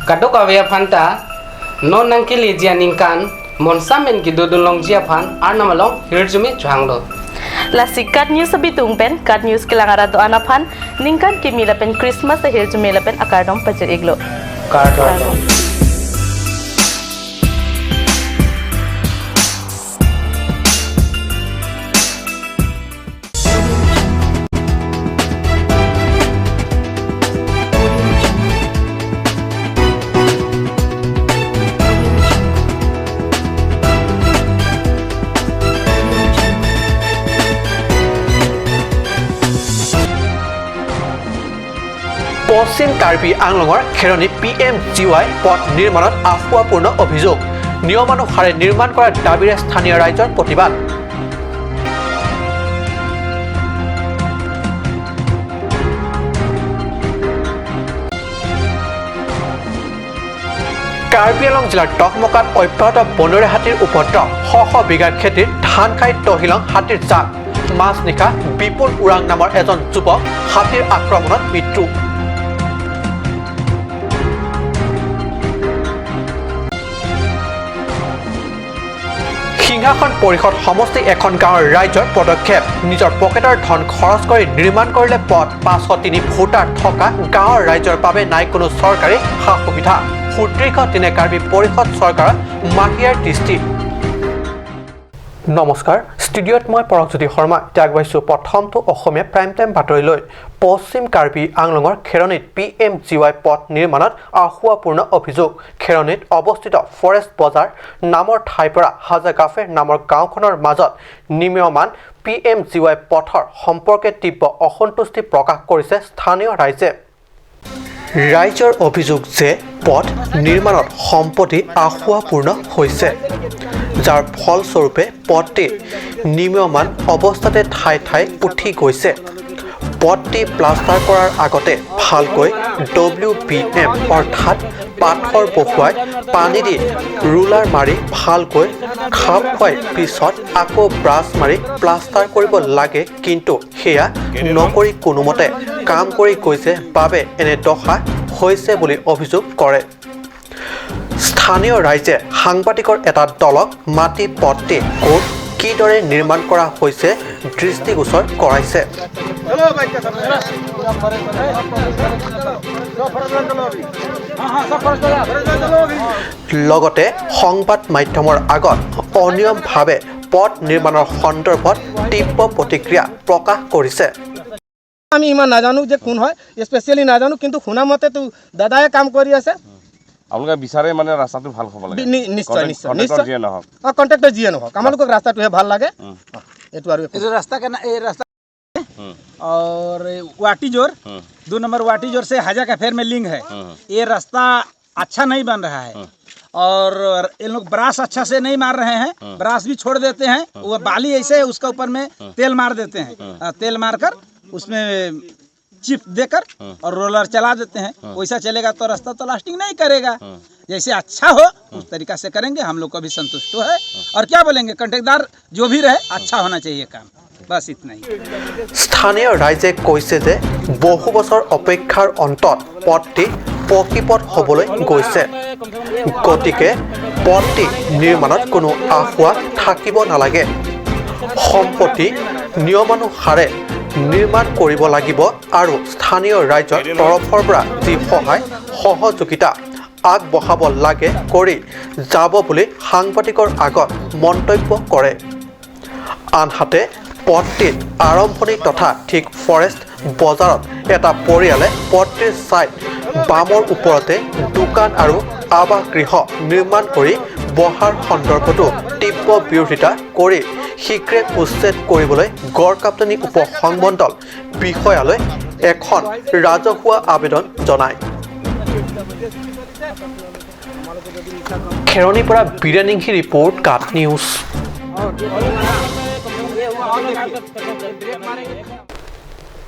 Kadok awya phanta no nangkili jia ningkan monsamen ki dudulong jia phan arnamalong hirjumi changlo. Lasi kat news abitung pen kat news kilangara do anaphan ningkan ki milapen Christmas hirjumi lapen akardom pajer iglo. Kardom. পশ্চিম কাৰ্বি আংলঙৰ Kheroni PMGY পথ নিৰ্মাণত আফুৱাপূৰ্ণ অভিযোগ। নিয়মানুসাৰে নিৰ্মাণ কৰাৰ দাবীৰে স্থানীয় ৰাইজৰ প্ৰতিবাদ। কাৰ্বি আংলং জিলাৰ টকমকাত অব্যাহত বনৰীয়া হাতীৰ উপদ্ৰৱ। শ শ বিঘা খেতিত ধান খাই তহিলং হাতীৰ জাক। মাজ নিশা বিপুল ওৰাং নামৰ এজন যুৱক হাতীৰ আক্ৰমণত মৃত্যু। সিংহাসন পৰিষদ সমষ্টি এখন গাঁৱৰ ৰাইজৰ পদক্ষেপ। নিজৰ পকেটৰ ধন খৰচ কৰি নিৰ্মাণ কৰিলে পথ। 503 ভোটাৰ থকা গাঁৱৰ ৰাইজৰ বাবে নাই কোনো চৰকাৰী সা সুবিধা। সুদীৰ্ঘ দিনে কাৰ্বি পৰিষদ চৰকাৰৰ মাহিয়াৰ দৃষ্টি। নমস্কাৰ, ষ্টুডিঅ'ত মই পৰশজ্যোতি শৰ্মা। এতিয়া আগবাঢ়িছোঁ প্ৰথমটো অসমীয়া প্ৰাইম টাইম বাতৰিলৈ। পশ্চিম কাৰ্বি আংলঙৰ খেৰণিত PMGY পথ নিৰ্মাণত আহুৱাপূৰ্ণ অভিযোগ। খেৰণিত অৱস্থিত ফৰেষ্ট বজাৰ নামৰ ঠাইৰ পৰা হাজাগাফেৰ নামৰ গাঁওখনৰ মাজত নিৰ্মীয়মান PMGY পথৰ সম্পৰ্কে তীব্ৰ অসন্তুষ্টি প্ৰকাশ কৰিছে স্থানীয় ৰাইজে। ৰাইজৰ অভিযোগ যে পথ নিৰ্মাণত সম্পত্তি আহুৱাপূৰ্ণ হৈছে, যাৰ ফলস্বৰূপে পথটি নিৰ্মীয়মান অৱস্থাতে ঠাই ঠাই উঠি গৈছে। পথটি প্লাষ্টাৰ কৰাৰ আগতে ভালকৈ WBM অৰ্থাৎ পাথৰ বহুৱাই পানী দি ৰোলাৰ মাৰি ভালকৈ খাপ খুৱাই পিছত আকৌ ব্ৰাছ মাৰি প্লাষ্টাৰ কৰিব লাগে, কিন্তু সেয়া নকৰি কোনোমতে কাম কৰি গৈছে বাবে এনে দশা হৈছে বুলি অভিযোগ কৰে। স্থানীয় ৰাইজে সাংবাদিকৰ এটা দলক মাটি পথটি ক'ত কিদৰে নিৰ্মাণ কৰা হৈছে দৃষ্টিগোচৰ কৰাইছে। লগতে সংবাদ মাধ্যমৰ আগত অনিয়মভাৱে পথ নিৰ্মাণৰ সন্দৰ্ভত তীব্ৰ প্ৰতিক্ৰিয়া প্ৰকাশ কৰিছে। আমি ইমান নাজানো যে কোন হয়, স্পেচিয়েলি নাজানো, কিন্তু শুনা মতে তো দাদাই কাম কৰি আছে। আপোনালোকে বিচাৰে মানে ৰাস্তাটো ভাল হ'ব লাগে। নিশ্চয় নিশ্চয় নিশ্চয়, যিয়ে নহওক, কণ্ট্ৰেক্টৰ যিয়ে নহওক, আমালোকক ৰাস্তাটোহে ভাল লাগে। এইটো আৰু এইটো ৰাস্তা কেনে, এই ৰাস্তা और वाटी जोर 2 नंबर वाटी जोर से हाजा का फेर में लिंक है। ये रास्ता अच्छा नहीं बन रहा है और इन लोग ब्रास अच्छा से नहीं मार रहे हैं, ब्रास भी छोड़ देते हैं, वो बाली ऐसे है उसका ऊपर में तेल मार देते हैं, तेल मारकर उसमें चिप देकर और रोलर चला देते हैं। वैसा चलेगा तो रास्ता तो लास्टिंग नहीं करेगा। जैसे अच्छा हो उस तरीका से करेंगे, हम लोग को भी संतुष्ट है। और क्या बोलेंगे, कॉन्ट्रैक्टदार जो भी रहे अच्छा होना चाहिए काम, बस इतना ही। স্থানীয় ৰাইজে কৈছে যে বহু বছৰ অপেক্ষাৰ অন্তত পথটি পকীপথ হ'বলৈ গৈছে, গতিকে পথটি নিৰ্মাণত কোনো আঁসোৱাহ থাকিব নালাগে। সম্পত্তি নিয়মানুসাৰে নিৰ্মাণ কৰিব লাগিব আৰু স্থানীয় ৰাইজৰ তৰফৰ পৰা যি সহায় সহযোগিতা আগবঢ়াব লাগে কৰি যাব বুলি সাংবাদিকৰ আগত মন্তব্য কৰে। আনহাতে পথটিৰ আৰম্ভণি তথা ঠিক ফৰেষ্ট বজাৰত এটা পৰিয়ালে পথটিৰ ছাইড বামৰ ওপৰতে দোকান আৰু আৱাসগৃহ নিৰ্মাণ কৰি বহাৰ সন্দৰ্ভতো তীব্ৰ বিৰোধিতা কৰি শীঘ্ৰে উচ্ছেদ কৰিবলৈ গড়কাপ্তানি উপ সংমণ্ডল বিষয়ালৈ এখন ৰাজহুৱা আবেদন জনায়। খেৰণিৰ পৰা বীৰেনিংহী ৰিপৰ্ট, কাট নিউজ।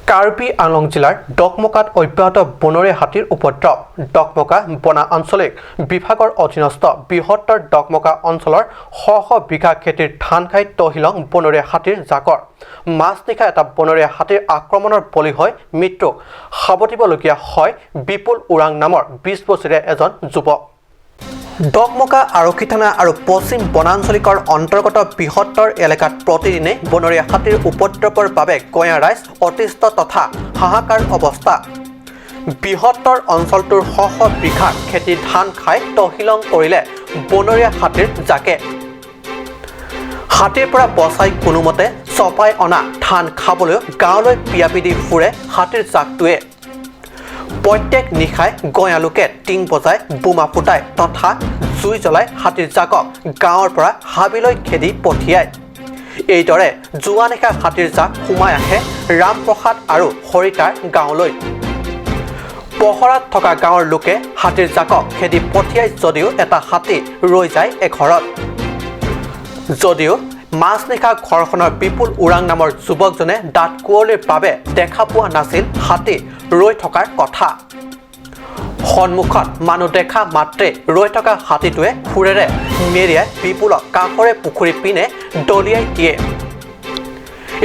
কাৰ্বি আংলং জিলাৰ ডকমকাত অব্যাহত বনৰীয়া হাতীৰ উপদ্ৰৱ। ডকমকা বনাঞ্চলিক বিভাগৰ অধীনস্থ বৃহত্তৰ ডকমকা অঞ্চলৰ শ শ বিঘা খেতিৰ ধান খাই তহিলং বনৰীয়া হাতীৰ জাকৰ। মাজনিশা এটা বনৰীয়া হাতীৰ আক্ৰমণৰ বলি হৈ মৃত্যুক সাৱটিবলগীয়া হয় বিপুল ওৰাং নামৰ 20 বছৰীয়া এজন যুৱক। ডকমকা আৰক্ষী থানা আৰু পশ্চিম বনাঞ্চলিকৰ অন্তৰ্গত বৃহত্তৰ এলেকাত প্ৰতিদিনে বনৰীয়া হাতীৰ উপদ্ৰৱৰ বাবে গঞা ৰাইজ অতিষ্ঠ তথা হাহাকাৰ অৱস্থা। বৃহত্তৰ অঞ্চলটোৰ শ শ বিঘা খেতি ধান খাই তহিলং কৰিলে বনৰীয়া হাতীৰ জাকে। হাতীৰ পৰা বচাই কোনোমতে চপাই অনা ধান খাবলৈ গাঁৱলৈ পিয়াপি দি ফুৰে হাতীৰ জাকটোৱে। প্ৰত্যেক নিশাই গঞালোকে টিং বজাই বোমা ফুটাই তথা জুই জ্বলাই হাতীৰ জাকক গাঁৱৰ পৰা হাবিলৈ খেদি পঠিয়ায়। এইদৰে যোৱা নিশা হাতীৰ জাক সোমাই আহে ৰামপ্ৰসাদ আৰু সৰিতাৰ গাঁৱলৈ। পহৰাত থকা গাঁৱৰ লোকে হাতীৰ জাকক খেদি পঠিয়াই যদিও এটা হাতী ৰৈ যায় এঘৰত। যদিও মাজনিশা ঘৰখনৰ বিপুল ওৰাং নামৰ যুৱকজনে দাঁত কুঁৱলীৰ বাবে দেখা পোৱা নাছিল হাতী ৰৈ থকাৰ কথা। সন্মুখত মানুহ দেখা মাত্ৰে ৰৈ থকা হাতীটোৱে সুৰেৰে মেৰিয়াই বিপুলক কাষৰে পুখুৰী পিনে দলিয়াই দিয়ে।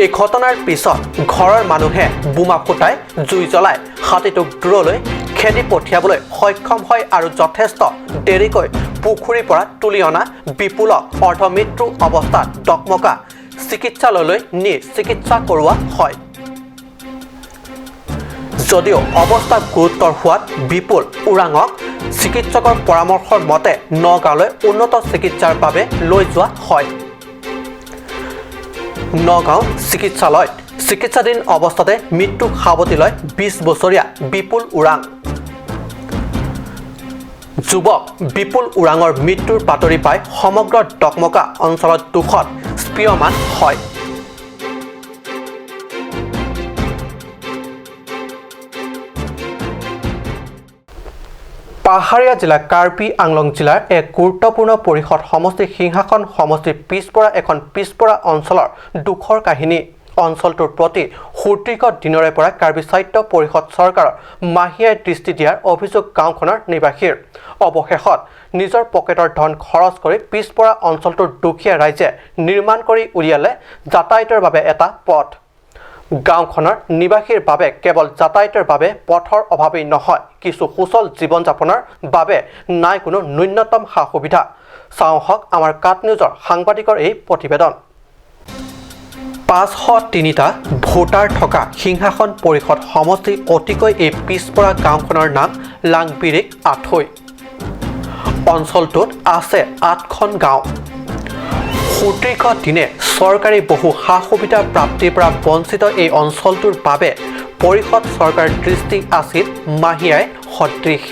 এই ঘটনাৰ পিছত ঘৰৰ মানুহে বোমা ফুটাই জুই জ্বলাই হাতীটোক দূৰলৈ খেদি পঠিয়াবলৈ সক্ষম হয় আৰু যথেষ্ট দেৰিকৈ পুখুৰীৰ পৰা তুলি অনা বিপুলক অৰ্ধমৃত্যু অৱস্থাত ডকমকা চিকিৎসালয়লৈ নি চিকিৎসা কৰোৱা হয়। যদিও অৱস্থা গুৰুতৰ হোৱাত বিপুল ওৰাঙক চিকিৎসকৰ পৰামৰ্শৰ মতে নগাঁৱলৈ উন্নত চিকিৎসাৰ বাবে লৈ যোৱা হয়। নগাঁও চিকিৎসালয়ত চিকিৎসাধীন অৱস্থাতে মৃত্যুক সাৱটি লয় 20 বছৰীয়া বিপুল ওৰাং। যুৱক বিপুল ওৰাঙৰ মৃত্যুৰ বাতৰি পাই সমগ্ৰ ডকমকা অঞ্চলত দুখত স্পীয়মান হয়। পাহাৰীয়া জিলা কাৰ্বি আংলং জিলাৰ এক গুৰুত্বপূৰ্ণ পৰিষদ সমষ্টি সিংহাসন সমষ্টিৰ পিছপৰা এখন পিছপৰা অঞ্চলৰ দুখৰ কাহিনী। অঞ্চলটোৰ প্ৰতি সুদীৰ্ঘ দিনৰে পৰা কাৰ্বি সাহিত্য পৰিষদ চৰকাৰৰ মাহীয়াই দৃষ্টি দিয়াৰ অভিযোগ গাঁওখনৰ নিবাসীৰ। অৱশেষত নিজৰ পকেটৰ ধন খৰচ কৰি পিছপৰা অঞ্চলটোৰ দুখীয়া ৰাইজে নিৰ্মাণ কৰি উলিয়ালে যাতায়াতৰ বাবে এটা পথ। গাঁওখনৰ নিবাসীৰ বাবে কেৱল যাতায়াতৰ বাবে পথৰ অভাৱেই নহয়, কিছু সুচল জীৱন যাপনৰ বাবে নাই কোনো ন্যূনতম সা সুবিধা। চাওঁ হওক আমাৰ কাট নিউজৰ সাংবাদিকৰ এই প্ৰতিবেদন। 503টা ভোটাৰ থকা সিংহাসন পৰিষদ সমষ্টি অতিকৈ এই পিছপৰা গাঁওখনৰ নাম লাংবিৰিক আঠৈ। অঞ্চলটোত আছে 8খন গাঁও। সুদীৰ্ঘ দিনে চৰকাৰী বহু সা সুবিধা প্ৰাপ্তিৰ পৰা বঞ্চিত এই অঞ্চলটোৰ বাবে পৰিষদ চৰকাৰৰ দৃষ্টি আছিল মাহীয়াই সদৃশ।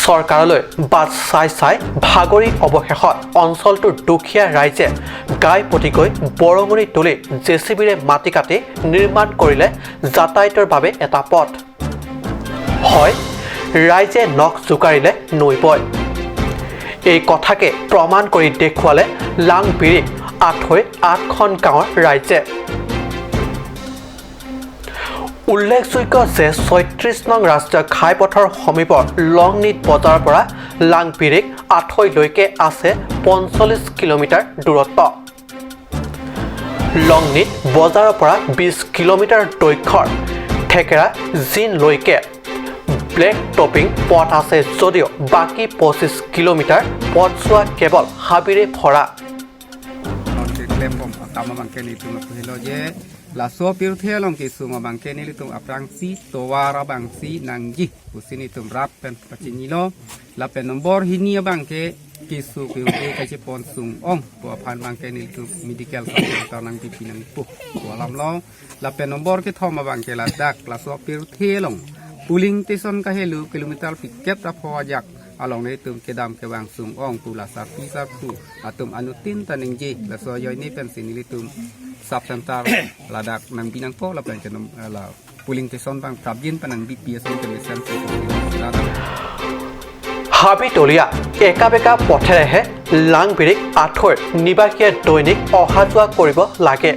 চৰকাৰলৈ বাট চাই চাই ভাগৰি অৱশেষত অঞ্চলটোৰ দুখীয়া ৰাইজে গাই পতিকৈ বৰঙণি তুলি জে চি বিৰে মাটি কাটি নিৰ্মাণ কৰিলে যাতায়াতৰ বাবে এটা পথ। হয়, ৰাইজে নখ জোকাৰিলে নৈ বয়, এই কথাকে প্ৰমাণ কৰি দেখুৱালে লাংবিৰিক আঠৈ 8খন গাঁৱৰ ৰাইজে। উল্লেখযোগ্য যে 36 নং ৰাষ্ট্ৰীয় ঘাইপথৰ সমীপৰ লংনিট বজাৰৰ পৰা লাংবিৰিক আঠৈলৈকে আছে 45 কিলোমিটাৰ দূৰত্ব। লংনিট বজাৰৰ পৰা 20 কিলোমিটাৰ দৈৰ্ঘ্যৰ থেকেৰা জিনলৈকে ব্লেক টপিং পথ আছে যদিও বাকী 25 কিলোমিটাৰ পথছোৱা কেৱল হাবিৰে ভৰা। La so pir thelong ki suma bang ke ni tum aprang si towara bang si nangji usini tum rap pen pachinilo la pen nombor hini bang ke ki su ki ke ka chi pon sung ong po phan bang ke ni tum medical center nang pi nang pu alam lo la pen nombor ke thoma bang ke la dak la so pir thelong puling station ka helu kilometer piket ra pho jak along ne tum ke dam ke bang sung ong pu la sa pi sa pu atum anutin taning ji la so yoi ni pen sinili tum sub center ladak nang binang po la pen kenom la pulling station bang prabjin panang BPS commission হাবিতলীয়া একা বেকা পথেৰেহে লাংবিৰিক আঠৈৰ নিবাসীয়ে দৈনিক অহা যোৱা কৰিব লাগে।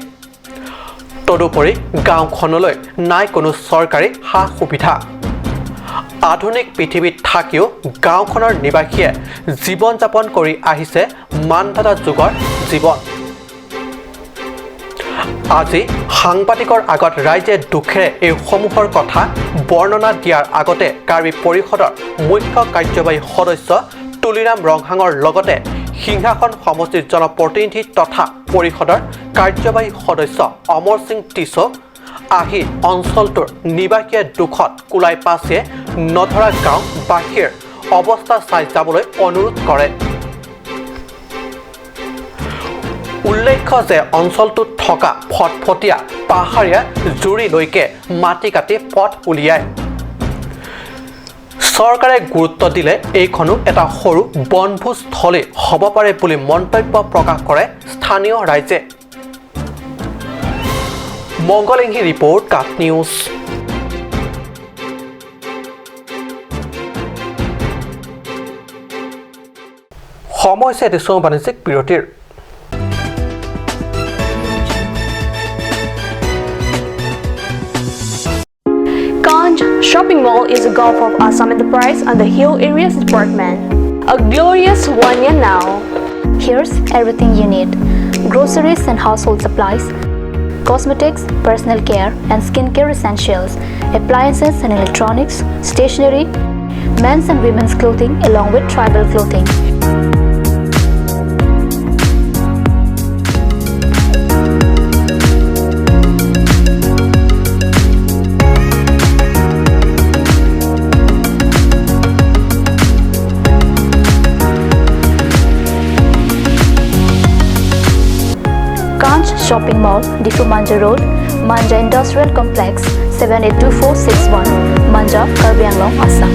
তদুপৰি গাঁওখনলৈ নাই কোনো চৰকাৰী সা সুবিধা। আধুনিক পৃথিৱীত থাকিও গাঁওখনৰ নিবাসীয়ে জীৱন যাপন কৰি আহিছে মানধাতা যুগৰ জীৱন। আজি সাংবাদিকৰ আগত ৰাইজে দুখেৰে এইসমূহৰ কথা বৰ্ণনা দিয়াৰ আগতে কাৰ্বি পৰিষদৰ মুখ্য কাৰ্যবাহী সদস্য তুলিৰাম ৰংহাঙৰ লগতে সিংহাসন সমষ্টিৰ জনপ্ৰতিনিধি তথা পৰিষদৰ কাৰ্যবাহী সদস্য অমৰ সিং টিছক আহি অঞ্চলটোৰ নিবাসীয়ে দুখত কুলাই পাছে নধৰা গাঁওবাসীৰ অৱস্থা চাই যাবলৈ অনুৰোধ কৰে। উল্লেখ্য যে অঞ্চলটোত থকা ফটফটীয়া পাহাৰীয়া জুৰিলৈকে মাটি কাটি পথ উলিয়ায় চৰকাৰে গুৰুত্ব দিলে এইখনো এটা সৰু বনভোজস্থলী হ'ব পাৰে বুলি মন্তব্য প্ৰকাশ কৰে স্থানীয় ৰাইজে। মংগলিংহী ৰিপৰ্ট, কাট নিউজ। সময় হৈছে এটি চমু বাণিজ্যিক বিৰতিৰ। Ganj Shopping Mall is a gulf of Assam Enterprise and the Hill Areas Department. A glorious 1 year now. Here's everything you need: groceries and household supplies, cosmetics, personal care and skincare essentials, appliances and electronics, stationery, men's and women's clothing along with tribal clothing. Ganj Shopping Mall, Difu Manja Road, Manja Industrial Complex, 782461, Manja, Karbi Anglong, Assam.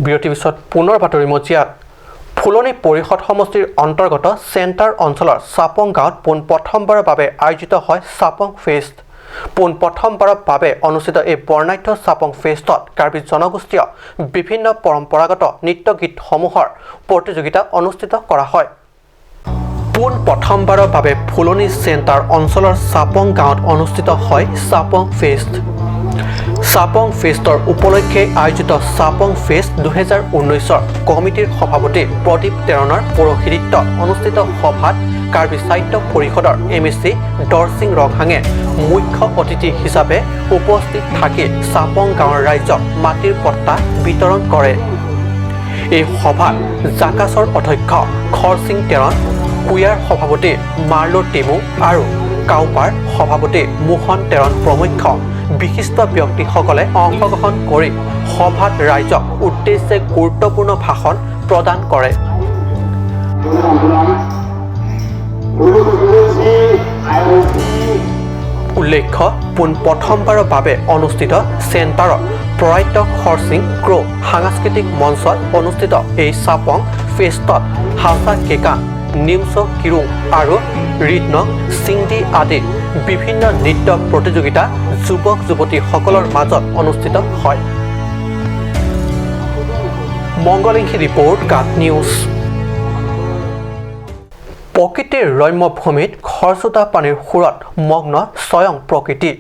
বিৰতিৰ পিছত পুনৰ বাতৰি মজিয়াত। ফুলনি পৰিষদ সমষ্টিৰ অন্তৰ্গত centre অঞ্চলৰ চাপং গাঁৱত পোনপ্ৰথমবাৰৰ বাবে আয়োজিত হয় চাপং ফেষ্ট। পোনপ্ৰথমবাৰৰ বাবে অনুষ্ঠিত এই বৰ্ণাঢ্য চাপং ফেষ্টত কাৰ্বি জনগোষ্ঠীয় বিভিন্ন পৰম্পৰাগত নৃত্য গীতসমূহৰ প্ৰতিযোগিতা অনুষ্ঠিত কৰা হয়। পোনপ্ৰথমবাৰৰ বাবে ফুলনি চেণ্টাৰ অঞ্চলৰ চাপং গাঁৱত অনুষ্ঠিত হয় চাপং ফেষ্ট। চাপং ফেষ্টৰ উপলক্ষে আয়োজিত চাপং ফেষ্ট 2019 কমিটিৰ সভাপতি প্ৰদীপ তেৰণৰ পৌৰোহিত্যত অনুষ্ঠিত সভাত কাৰ্বি সাহিত্য পৰিষদৰ MSc Dorsing ৰংহাঙে মুখ্য অতিথি হিচাপে উপস্থিত থাকি চাপং গাঁৱৰ ৰাইজক মাটিৰ পট্টা বিতৰণ কৰে। এই সভাত জাকাছৰ অধ্যক্ষ খৰসিং তেৰণ, কুয়াৰ সভাপতি মাৰ্লো টিমু আৰু কাউপাৰ সভাপতি মোহন তেৰণ প্ৰমুখ্য বিশিষ্ট ব্যক্তিসকলে অংশগ্ৰহণ কৰি সভাত ৰাইজক উদ্দেশ্যে গুৰুত্বপূৰ্ণ ভাষণ প্ৰদান কৰে। উল্লেখ্য, পোনপ্ৰথমবাৰৰ বাবে অনুষ্ঠিত চেণ্টাৰৰ প্ৰয়াত খৰসিং ক্ৰ' সাংস্কৃতিক মঞ্চত অনুষ্ঠিত এই চাপং ফেষ্টত হাছা কেকা, নিমছ কিৰুং আৰু ৰিদনং চিংডি আদি বিভিন্ন নৃত্য প্ৰতিযোগিতা যুৱক যুৱতীসকলৰ মাজত অনুষ্ঠিত হয়। মংগলিংহী ৰিপৰ্ট, কাট নিউজ। প্ৰকৃতিৰ ৰম্য ভূমিত খৰচোতা পানীৰ সুৰত মগ্ন স্বয়ং প্ৰকৃতি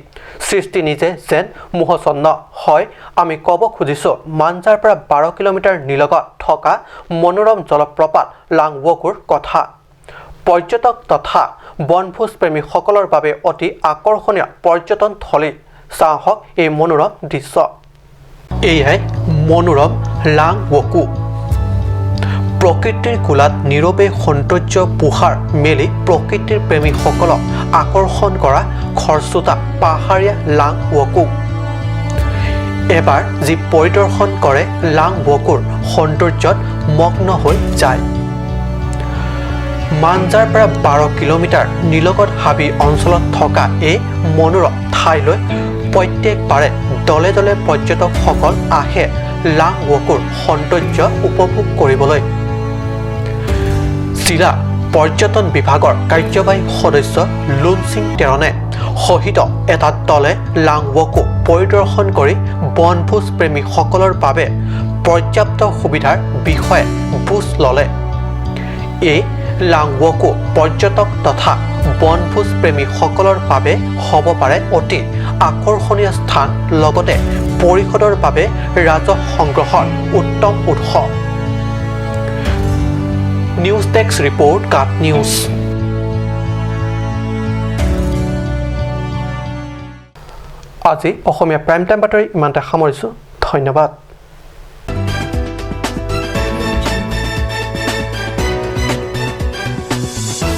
সৃষ্টি নিজে যেন মোহচন্ন হয়। আমি ক'ব খুজিছোঁ মাঞ্জাৰ পৰা 12 কিলোমিটাৰ নিলগত থকা মনোৰম জলপ্ৰপাত লাংৱকুৰ কথা। পৰ্যটক তথা বনভোজপ্ৰেমীসকলৰ বাবে অতি আকৰ্ষণীয় পৰ্যটনথলী। চাহক এই মনোৰম দৃশ্য। এয়াই মনোৰম লাংৱকু। প্ৰকৃতিৰ কোলাত নীৰৱে সৌন্দৰ্য পোহাৰ মেলি প্ৰকৃতিৰ প্ৰেমীসকলক আকৰ্ষণ কৰা খৰচোতা পাহাৰীয়া লাংৱকু। এবাৰ যি পৰিদৰ্শন কৰে লাংৱকুৰ সৌন্দৰ্যত মগ্ন হৈ যায়। মাঞ্জাৰ পৰা 12 কিলোমিটাৰ নিলগত হাবি অঞ্চলত থকা এই মনোৰম ঠাইলৈ প্ৰত্যেকবাৰে দলে দলে পৰ্যটকসকল আহে লাংৱকুৰ সৌন্দৰ্য উপভোগ কৰিবলৈ। জিলা পৰ্যটন বিভাগৰ কাৰ্যবাহী সদস্য লুনসিং টেৰণে সহিত এটা দলে লাংৱকু পৰিদৰ্শন কৰি বনভোজ প্ৰেমীসকলৰ বাবে পৰ্যাপ্ত সুবিধাৰ বিষয়ে বুজ ল'লে। এই লাংৱকু পৰ্যটক তথা বনভোজ প্ৰেমীসকলৰ বাবে হ'ব পাৰে অতি আকৰ্ষণীয় স্থান, লগতে পৰিষদৰ বাবে ৰাজহ সংগ্ৰহৰ উত্তম উৎস। News desk report, Cut news. আজি অসমীয়া প্ৰাইম টাইম বাতৰি ইমানতে সামৰিছোঁ। ধন্যবাদ।